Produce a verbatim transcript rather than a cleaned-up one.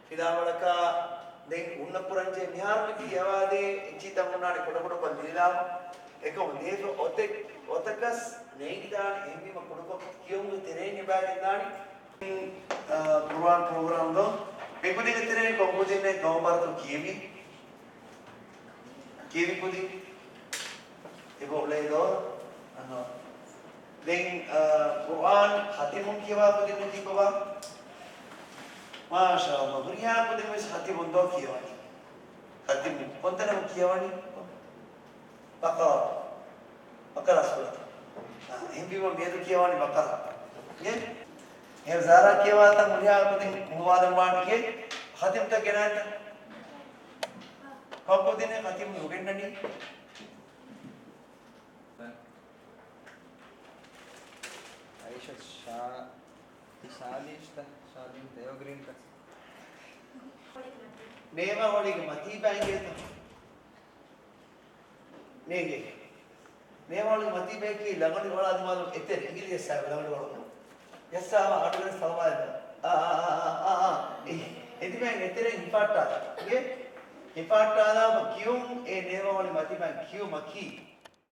ފިލާވަޅަކާ ދެން ހުންނަ ކުރަންޖެ މިހާރު މި ކިޔަވާދޭ އެއްޗިތައް ހުންނާނެ ކުޑަކުޑަކޮށް ލިޔެލާ. އެކަމު ލިޔެފަ އޮތެއް އޮތަކަސް ނޭނގިދާނެ އެހެންވީމަ ކުޑަކޮށް ކިޔުމުގެ ތެރެއިން އެބައިގެންދާނީ. އާ، ޤުރުއާން ޕްރޮގްރާމް ދޯ. މިކުދިންގެ ތެރެއިން ކޮން ކުދިންނޭ ގައުމު ބާރުތައް ކިޔެވީ؟ ކިޔެވި ކުދިން؟ އެބަ އުޅޭ ދޯ؟ އަންނަ. ދެން، އާ، ޤުރުއާން ޚަތިމުން ކިޔަވާ ކުދިންނަކީ ކޮބާ؟ މާޝާﷲ. ހުރިހާ ކުދިން ވެސް ޚަތިމުން ދޯ ކިޔަވަނީ؟ ޚަތިމު. ކޮންތަނަކު ކިޔަވަނީ؟ ބަޤަރާ. ބަޤަރާ ސޫރަތު. އާ، އެހެންވީމަ މިއަދު ކިޔަވަނީ ބަޤަރާ. އިނގޭ؟ އެހެން ޒާރާ ކިޔަވާތަން ހުރިހާ ކުދިން ހުޅުވާލަން ވާނެ އިނގޭ؟ ޚަތިމްތައް ގެނައިތަ؟ ކޮން ކުދިންނޭ ޚަތިމް ނުގެންނަނީ؟ އައިޝަ ޝާ-، ޝާލީޝްތަ؟ ޝާލީންތަ؟ އެވަގްރީންތަ؟ ނޭވާ ހޮޅީގެ މަތީ ބައިނގޭތަ؟ ނޭނގޭ. ނޭވާ ހޮޅީގެ މަތީ ބަޔަކީ ލަނގަޅު ހޮޅާ ދިމާލުން އެތެރެ، އިނގިލި ޖައްސާ ލަނގަޅު ހޮޅު. ޖައްސާ އަޑުގަނޑަށް ސަލަވާލަން. އާ، އާ، އާ. އެ-، އެދިމާއިން އެތެރެއިން ހިފާއްޓާލާ. އިނގޭ؟ ހިފާއްޓާލާ ކިޔުން އެ ނޭވާ ހޮޅި މަތީ ބައިން ކިޔުމަކީ.